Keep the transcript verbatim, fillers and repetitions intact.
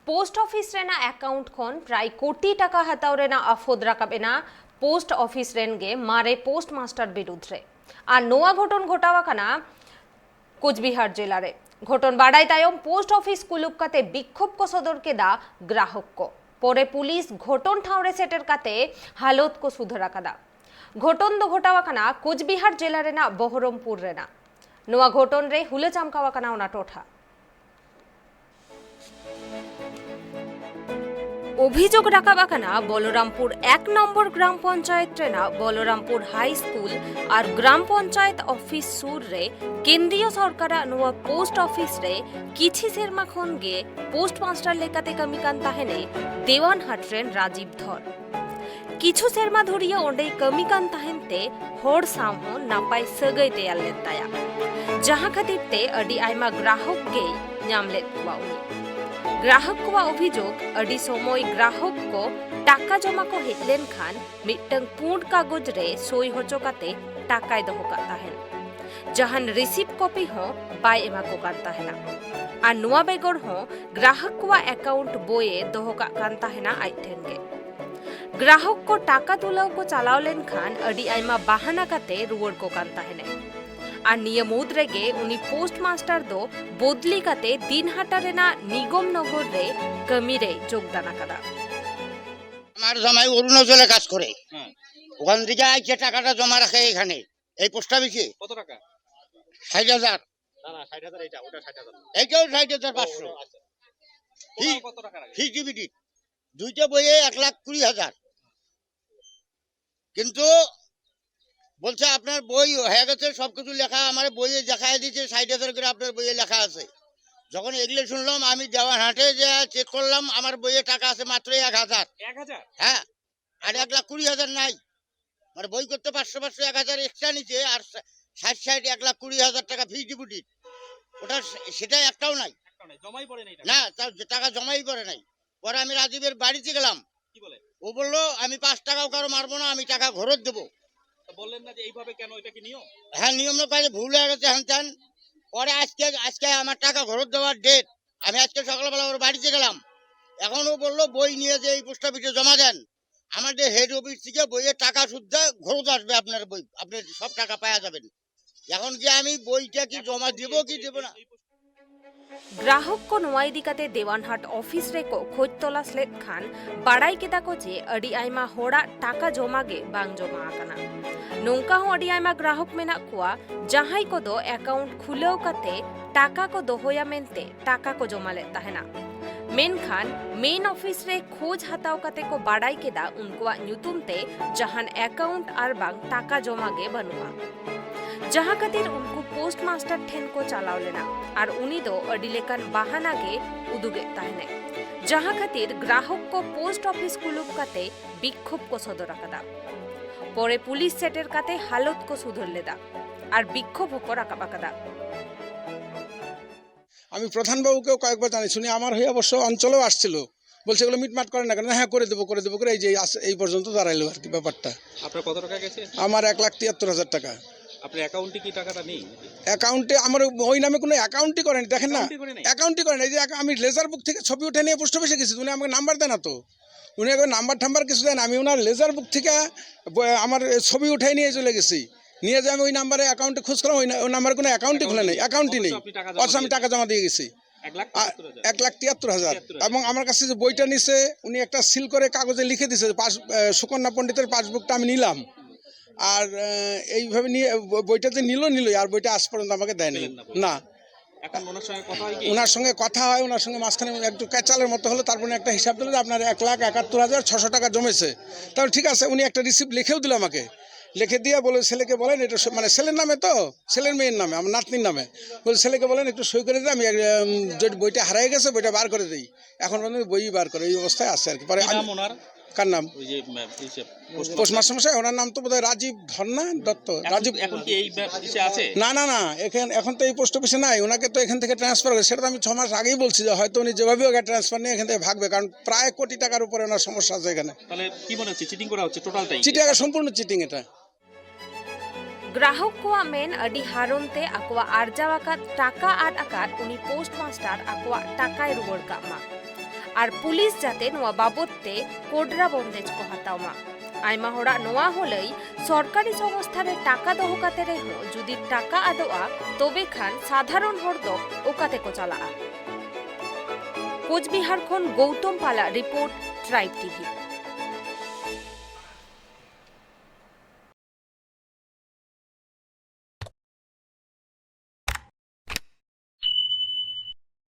Post office ᱨᱮᱱᱟᱜ account ᱠᱷᱚᱱ ᱯᱨᱟᱭ ᱠᱳᱴᱤ ᱴᱟᱠᱟ ᱦᱟᱛᱟᱣ ᱨᱮᱱᱟᱜ ᱟᱯᱷᱚᱫ ᱨᱟᱠᱟᱵ ᱮᱱᱟ ᱯᱳᱥᱴ ᱚᱯᱷᱤᱥ ᱨᱮᱱ ᱜᱮ ᱢᱟᱨᱮ ᱯᱳᱥᱴ ᱢᱟᱥᱴᱟᱨ ᱵᱤᱨᱩᱫᱷ ᱨᱮ᱾ ᱟᱨ ᱱᱚᱣᱟ ᱜᱷᱚᱴᱚᱱ ᱜᱷᱚᱴᱟᱣ ᱟᱠᱟᱱᱟ ᱠᱳᱪᱵᱤᱦᱟᱨ ᱡᱮᱞᱟ ᱨᱮ᱾ ᱜᱷᱚᱴᱚᱱ ᱵᱟᱰᱟᱭ ᱛᱟᱭᱚᱢ ᱯᱳᱥᱴ ᱚᱯᱷᱤᱥ ᱠᱩᱞᱩᱯ ᱠᱟᱛᱮ ᱵᱤᱠᱠᱷᱳᱵ ᱠᱚ ᱥᱚᱫᱚᱨ ᱠᱮᱫᱟ ᱜᱨᱟᱦᱚᱠ ᱠᱚ᱾ ᱯᱚᱨᱮ ᱯᱩᱞᱤᱥ ᱜᱷᱚᱴᱚᱱ ᱴᱷᱟᱶ ᱨᱮ ᱥᱮᱴᱮᱨ ᱠᱟᱛᱮ ᱦᱟᱞᱚᱛ ᱠᱚ ᱥᱩᱫᱷᱟᱹᱨ ᱟᱠᱟᱫᱟ᱾ ᱜᱷᱚᱴᱚᱱ ᱫᱚ ᱜᱷᱚᱴᱟᱣ ᱟᱠᱟᱱᱟ ᱠᱳᱪᱵᱤᱦᱟᱨ ᱡᱮᱞᱟ ᱨᱮᱱᱟᱜ ᱵᱚᱦᱚᱨᱚᱢᱯᱩᱨ ᱨᱮᱱᱟᱜ᱾ ᱱᱚᱣᱟ ᱜᱷᱚᱴᱚᱱ ᱨᱮ ᱦᱩᱞᱟᱹ ᱪᱟᱢᱠᱟᱣ ᱟᱠᱟᱱᱟ ᱚᱱᱟ ᱴᱚᱴᱷᱟ᱾ ᱚᱵᱷᱤᱡᱳᱜᱽ ᱨᱟᱠᱟᱵ ᱟᱠᱟᱱᱟ ᱵᱚᱞᱚᱨᱟᱢᱯᱩᱨ ᱮᱠ ᱱᱚᱢᱵᱚᱨ ᱜᱨᱟᱢ ᱯᱚᱧᱪᱟᱭᱮᱛ ᱨᱮᱱᱟᱜ ᱵᱚᱞᱚᱨᱟᱢᱯᱩᱨ ᱦᱟᱭ ᱥᱠᱩᱞ ᱟᱨ ᱜᱨᱟᱢ ᱯᱚᱧᱪᱟᱭᱮᱛ ᱚᱯᱷᱤᱥ ᱥᱩᱨ ᱨᱮ ᱠᱮᱱᱫᱨᱤᱭᱚ ᱥᱚᱨᱠᱟᱨᱟᱜ ᱱᱚᱣᱟ ᱯᱳᱥᱴ ᱚᱯᱷᱤᱥ ᱨᱮ ᱠᱤᱪᱷᱤ ᱥᱮᱨᱢᱟ ᱠᱷᱚᱱ ᱜᱮ ᱯᱳᱥᱴ ᱢᱟᱥᱴᱟᱨ ᱞᱮᱠᱟᱛᱮ ᱠᱟᱹᱢᱤ ᱠᱟᱱ ᱛᱟᱦᱮᱱᱮ ᱫᱮᱣᱟᱱᱦᱟᱴ ᱨᱮᱱ ᱨᱟᱡᱤᱵ ᱫᱷᱚᱨ᱾ ᱠᱤᱪᱷᱩ ᱥᱮᱨᱢᱟ ᱫᱷᱩᱨᱤᱭᱟᱹ ᱚᱸᱰᱮᱭ ᱠᱟᱹᱢᱤ ᱠᱟᱱ ᱛᱟᱦᱮᱱ ᱛᱮ ᱦᱚᱲ ᱥᱟᱶ ᱦᱚᱸ ᱱᱟᱯᱟᱭ ᱥᱟᱹᱜᱟᱹᱭ ᱛᱮᱭᱟᱨ ᱞᱮᱱ ᱛᱟᱭᱟ, ᱡᱟᱦᱟᱸ ᱠᱷᱟᱹᱛᱤᱨ ᱛᱮ ᱟᱹᱰᱤ ᱟᱭᱢᱟ ᱜᱨᱟᱦᱚᱠ ᱜᱮᱭ ᱧᱟᱢ ᱞᱮᱫ ᱠᱚᱣᱟ ᱩᱱᱤ᱾ ᱜᱨᱟᱦᱚᱠ ᱠᱚᱣᱟᱜ ᱚᱵᱷᱤᱡᱳᱜᱽ, ᱟᱹᱰᱤ ᱥᱚᱢᱚᱭ ᱜᱨᱟᱦᱚᱠ ᱠᱚ ᱴᱟᱠᱟ ᱡᱚᱢᱟ ᱠᱚ ᱦᱮᱡ ᱞᱮᱱᱠᱷᱟᱱ ᱢᱤᱫᱴᱟᱝ ᱯᱩᱸᱰ ᱠᱟᱜᱚᱡᱽ ᱨᱮ ᱥᱳᱭ ᱦᱚᱪᱚ ᱠᱟᱛᱮ ᱴᱟᱠᱟᱭ ᱫᱚᱦᱚ ᱠᱟᱜ ᱛᱟᱦᱮᱱ᱾ ᱡᱟᱦᱟᱱ ᱨᱤᱥᱤᱵᱷ ᱠᱚᱯᱤ ᱦᱚᱸ ᱵᱟᱭ ᱮᱢᱟ ᱠᱚ ᱠᱟᱱ ᱛᱟᱦᱮᱱᱟ᱾ ᱟᱨ ᱱᱚᱣᱟ ᱵᱮᱜᱚᱨ ᱦᱚᱸ ᱜᱨᱟᱦᱚᱠ ᱠᱚᱣᱟᱜ ᱮᱠᱟᱣᱩᱱᱴ ᱵᱳᱭᱮ ᱫᱚᱦᱚ ᱠᱟᱜ ᱠᱟᱱ ᱛᱟᱦᱮᱱᱟ ᱟᱡ ᱴᱷᱮᱱ ᱜᱮ᱾ ᱜᱨᱟᱦᱚᱠ ᱠᱚ ᱴᱟᱠᱟ ᱛᱩᱞᱟᱹᱣ ᱠᱚ ᱪᱟᱞᱟᱣ ᱞᱮᱱᱠᱷᱟᱱ ᱟᱹᱰᱤ ᱟᱭᱢᱟ ᱵᱟᱦᱟᱱᱟ ᱠᱟᱛᱮ ᱨᱩᱣᱟᱹᱲ ᱠᱚ ᱠᱟᱱ ᱛᱟᱦᱮᱱᱟᱭ᱾ ᱟᱨ ᱱᱤᱭᱟᱹ ᱢᱩᱫᱽ ᱨᱮᱜᱮ ᱩᱱᱤ ᱯᱳᱥᱴ ᱢᱟᱥᱴᱟᱨ ᱫᱚ ᱵᱚᱫᱞᱤ ᱠᱟᱛᱮ ᱫᱤᱱᱦᱟᱴᱟ ᱨᱮᱱᱟᱜ ᱱᱤᱜᱚᱢ ᱱᱚᱜᱚᱨ ᱨᱮ ᱠᱟᱹᱢᱤ ᱨᱮᱭ ᱡᱳᱜᱽᱫᱟᱱ ᱟᱠᱟᱫᱟ᱾ আমার জামাই অরুণাচলে কাজ করে। হুম। ওখান থেকে আইসে টাকাটা জমা রাখে এখানে, এই পোস্ট অফিসে। কত টাকা? ষাট হাজার। না, না, ষাট হাজার এইটা, ওটা ষাট হাজার না। এইটাও ষাট হাজার পাঁচশো। ও, ওটা, আচ্ছা। ফি-, ওটাও কত টাকা লাগে? Fixed deposit. দুইটা বইয়ে এক লাখ কুড়ি হাজার। কিন্তু বলছে, "আপনার বই হয়ে গেছে, সবকিছু লেখা আমার বইয়ে দেখায় দিয়েছে, ষাট হাজার করে আপনার বইয়ে লেখা আছে।" যখন এগুলো শুনলাম, আমি দেওয়ান হাটে যে চেক করলাম, আমার বইয়ে টাকা আছে মাত্র এক হাজার। এক হাজার? হ্যাঁ, আর এক লাখ কুড়ি হাজার নাই। মানে বই করতে পাঁচশো, পাঁচশো, এক হাজার এক্সট্রা নিচে, আর ষাট, ষাট, এক লাখ কুড়ি হাজার টাকা ফিক্সড ডিপোজিট, ওটা সে-, সেটা একটাও নাই। একটাও নাই, জমাই পড়ে নাই টাকা? না, তার যে টাকা জমাই পড়ে নাই। পরে আমি রাজীবের বাড়িতে গেলাম। কি বলে? ও বললো, "আমি পাঁচ টাকাও কারো মারবো না, আমি টাকা ঘরত দেবো।" তো বললেন না যে এইভাবে কেন, এটা কি নিয়ম? হ্যাঁ, নিয়ম না, কাজে ভুল হয়ে গেছে, হ্যান ত্যান। পরে আজকে, আজকে আমার টাকা ঘরত দেওয়ার ডেট। আমি আজকে সকালবেলা ওর বাড়িতে গেলাম। এখন ও বললো বই নিয়ে যে এই পোস্ট অফিসে জমা দেন, আমাদের হেড অফিস থেকে বইয়ের টাকা শুদ্ধা ঘরত আসবে, আপনার বই, আপনি সব টাকা পাওয়া যাবেন। এখন যে আমি বইটা কি জমা দেবো কি দেবো না, ᱜᱨᱟᱦᱚᱠ ᱠᱚ ᱱᱚᱣᱟ ᱤᱫᱤ ᱠᱟᱛᱮ ᱫᱮᱣᱟᱱᱦᱟᱴ ᱚᱯᱷᱤᱥ ᱨᱮᱠᱚ ᱠᱷᱚᱡᱽ ᱛᱚᱞᱟᱥ ᱞᱮᱫ ᱠᱷᱟᱱ ᱵᱟᱲᱟᱭ ᱠᱮᱫᱟ ᱠᱚ ᱡᱮ ᱟᱹᱰᱤ ᱟᱭᱢᱟ ᱦᱚᱲᱟᱜ ᱴᱟᱠᱟ ᱡᱚᱢᱟ ᱜᱮ ᱵᱟᱝ ᱡᱚᱢᱟ ᱟᱠᱟᱱᱟ᱾ ᱱᱚᱝᱠᱟ ᱦᱚᱸ ᱟᱹᱰᱤ ᱟᱭᱢᱟ ᱜᱨᱟᱦᱚᱠ ᱢᱮᱱᱟᱜ ᱠᱚᱣᱟ, ᱡᱟᱦᱟᱸᱭ ᱠᱚᱫᱚ ᱮᱠᱟᱣᱩᱱᱴ ᱠᱷᱩᱞᱟᱹᱣ ᱠᱟᱛᱮ ᱴᱟᱠᱟ ᱠᱚ ᱫᱚᱦᱚᱭᱟ ᱢᱮᱱᱛᱮ ᱴᱟᱠᱟ ᱠᱚ ᱡᱚᱢᱟ ᱞᱮᱫ ᱛᱟᱦᱮᱱᱟ᱾ ᱢᱮᱱᱠᱷᱟᱱ ᱢᱮᱱ ᱚᱯᱷᱤᱥ ᱨᱮ ᱠᱷᱚᱡᱽ ᱦᱟᱛᱟᱣ ᱠᱟᱛᱮ ᱠᱚ ᱵᱟᱲᱟᱭ ᱠᱮᱫᱟ ᱩᱱᱠᱩᱣᱟᱜ ᱧᱩᱛᱩᱢ ᱛᱮ ᱡᱟᱦᱟᱱ ᱮᱠᱟᱣᱩᱱᱴ ᱟᱨ ᱵᱟᱝ ᱴᱟᱠᱟ ᱡᱚᱢᱟ ᱜᱮ ᱵᱟᱹᱱᱩᱜᱼᱟ, ᱡᱟᱦᱟᱸ ᱠᱷᱟᱹᱛᱤᱨ ᱩᱱᱠᱩ ᱯᱳᱥᱴ ᱢᱟᱥᱴᱟᱨ ᱴᱷᱮᱱ ᱠᱚ ᱪᱟᱞᱟᱣ ᱞᱮᱱᱟ ᱟᱨ ᱩᱱᱤ ᱫᱚ ᱟᱹᱰᱤ ᱞᱮᱠᱟᱱ ᱵᱟᱦᱟᱱᱟ ᱜᱮ ᱩᱫᱩᱜᱮᱫ ᱛᱟᱦᱮᱱᱟᱭ, ᱡᱟᱦᱟᱸ ᱠᱷᱟᱹᱛᱤᱨ ᱜᱨᱟᱦᱚᱠ ᱠᱚ ᱯᱳᱥᱴ ᱚᱯᱷᱤᱥ ᱠᱩᱞᱩᱯ ᱠᱟᱛᱮ ᱵᱤᱠᱠᱷᱳᱵ ᱠᱚ ᱥᱚᱫᱚᱨ ᱟᱠᱟᱫᱟ᱾ ᱯᱚᱨᱮ ᱯᱩᱞᱤᱥ ᱥᱮᱴᱮᱨ ᱠᱟᱛᱮ ᱦᱟᱞᱚᱛ ᱠᱚ ᱥᱩᱫᱷᱟᱹᱨ ᱞᱮᱫᱟ ᱟᱨ ᱵᱤᱠᱠᱷᱳᱵ ᱦᱚᱸᱠᱚ ᱨᱟᱠᱟᱵ ᱟᱠᱟᱫᱟ᱾ আমি প্রধানবাবুকেও কয়েকবার জানিয়েছি, উনি আমার হয়ে অবশ্য অঞ্চলেও আসছিল, বলছে এগুলো মিটমাট করে না কেন? হ্যাঁ, করে দেবো, করে দেবো করে এই যে আস- এই পর্যন্ত দাঁড়াইলো আর কি ব্যাপারটা। আপনার কত টাকা গেছে? আমার এক লাখ তিয়াত্তর হাজার টাকা। আপনার অ্যাকাউন্টে কি টাকাটা নেই? অ্যাকাউন্টে আমার ওই নামে কোনো অ্যাকাউন্টই করেনি, দেখেন না, অ্যাকাউন্টই করেনি? অ্যাকাউন্টই করেনি। এই যে এক- আমি লেজার বুক থেকে ছবি উঠে নিয়ে পোস্ট অফিসে গেছি, উনি আমাকে নাম্বার দেন না তো, উনি একবার নাম্বার টাম্বার কিছু দেন। আমি ওনার লেজার বুক থেকে ব- আমার ছবি উঠে নিয়ে চলে গেছি, নিয়ে যে আমি ওই নাম্বারে অ্যাকাউন্টে খোঁজ করলাম, ওই না- ওই নাম্বারে কোনো অ্যাকাউন্টই খোলা নেই, অ্যাকাউন্টই নেই। অথচ আপনি টাকা জমা অথচ আমি দিয়েছেন। টাকা জমা দিয়ে গেছি। এক লাখ আ- তিয়াত্তর হাজার। এক লাখ তিয়াত্তর হাজার। তিয়াত্তর হাজার। এবং আমার কাছে যে বইটা নিছে, উনি একটা সিল করে কাগজে লিখে দিছে, পাস- আহ, সুকন্যা পণ্ডিতের পাসবুকটা আমি নিলাম। আর আহ, এইভাবে নিয়ে ব- বইটা যে নিল নিল, আর বইটা আজ পর্যন্ত আমাকে দেয়নি। পেলেন না বলে। না। এখন ওনার সঙ্গে কথা হয় কি? ওনার সঙ্গে কথা হয়, ওনার সঙ্গে মাঝখানে একটু ক্যাচালের মতো হলো, তারপরে একটা হিসাব দিল যে আপনার এক লাখ একাত্তর হাজার ছশো টাকা জমেছে। তাহলে ঠিক আছে, উনি একটা রিসিপ্ট লিখেও দিল আমাকে, লিখে দিয়ে বলে ছেলেকে বলেন এটা স- মানে ছেলের নামে তো, ছেলের মেয়ের নামে, আমার নাতনির নামে, বলে ছেলেকে বলেন একটু সই করে দিন, আমি এক- উম, যে বইটা হারিয়ে গেছে বইটা বার করে দিই। এখন পর্যন্ত বই বার করে এই অবস্থায় আছে আর কি। পরে কি আমি- নাম ওনার? কার নাম? ওই যে উম, এই যে পোস্টমাস্টার মশাই, ওনার নাম তো বোধহয় রাজীব ধর না, দত্ত, এখন- রাজীব। এখন কি এই ব্যা- ইসে আছে? না না না, এখানে এখন তো এই পোস্ট অফিসে নাই, ওনাকে তো এখান থেকে ট্রান্সফার করে, সেটা তো আমি ছ মাস আগেই বলছি যে হয়তো উনি যেভাবে ওকে ট্রান্সফার নিয়ে এখান থেকে ভাগবে, কারণ প্রায় কোটি টাকার উপরে ওনার সমস্যা আছে এখানে। তাহলে কি মনে হচ্ছে, চিটিং করা হচ্ছে টোটালটাই? চিটিং, সম্পূর্ণ চিটিং এটা। ᱜᱨᱟᱦᱚᱠ ᱠᱚᱣᱟᱜ ᱢᱮᱱ, ᱟᱹᱰᱤ ᱦᱟᱨᱚᱱ ᱛᱮ ᱟᱠᱚᱣᱟᱜ ᱟᱨᱡᱟᱣ ᱟᱠᱟᱫ ᱴᱟᱠᱟ ᱟᱫ ᱟᱠᱟᱫ ᱩᱱᱤ ᱯᱳᱥᱴ ᱢᱟᱥᱴᱟᱨ ᱟᱠᱚᱣᱟᱜ ᱴᱟᱠᱟᱭ ᱨᱩᱣᱟᱹᱲ ᱠᱟᱜ ᱢᱟ᱾ ᱟᱨ ᱯᱩᱞᱤᱥ ᱡᱟᱛᱮ ᱱᱚᱣᱟ ᱵᱟᱵᱚᱫ ᱛᱮ ᱠᱚᱰᱨᱟ ᱵᱚᱱᱫᱮᱡ ᱠᱚ ᱦᱟᱛᱟᱣ ᱢᱟ᱾ ᱟᱭᱢᱟ ᱦᱚᱲᱟᱜ ᱱᱚᱣᱟ ᱦᱚᱸ ᱞᱟᱹᱭ, ᱥᱚᱨᱠᱟᱨᱤ ᱥᱚᱝᱥᱛᱷᱟ ᱨᱮ ᱴᱟᱠᱟ ᱫᱚᱦᱚ ᱠᱟᱛᱮ ᱨᱮᱦᱚᱸ ᱡᱩᱫᱤ ᱴᱟᱠᱟ ᱟᱫᱚᱜᱼᱟ, ᱛᱚᱵᱮ ᱠᱷᱟᱱ ᱥᱟᱫᱷᱟᱨᱚᱱ ᱦᱚᱲ ᱫᱚ ᱚᱠᱟ ᱛᱮᱠᱚ ᱪᱟᱞᱟᱜᱼᱟ? ᱠᱳᱪᱵᱤᱦᱟᱨ ᱠᱷᱚᱱ ᱜᱳᱣᱛᱚᱢ ᱯᱟᱞᱟᱜ ᱨᱤᱯᱳᱨᱴ, ᱴᱨᱟᱭᱤᱵᱽ ᱴᱤᱵᱷᱤ᱾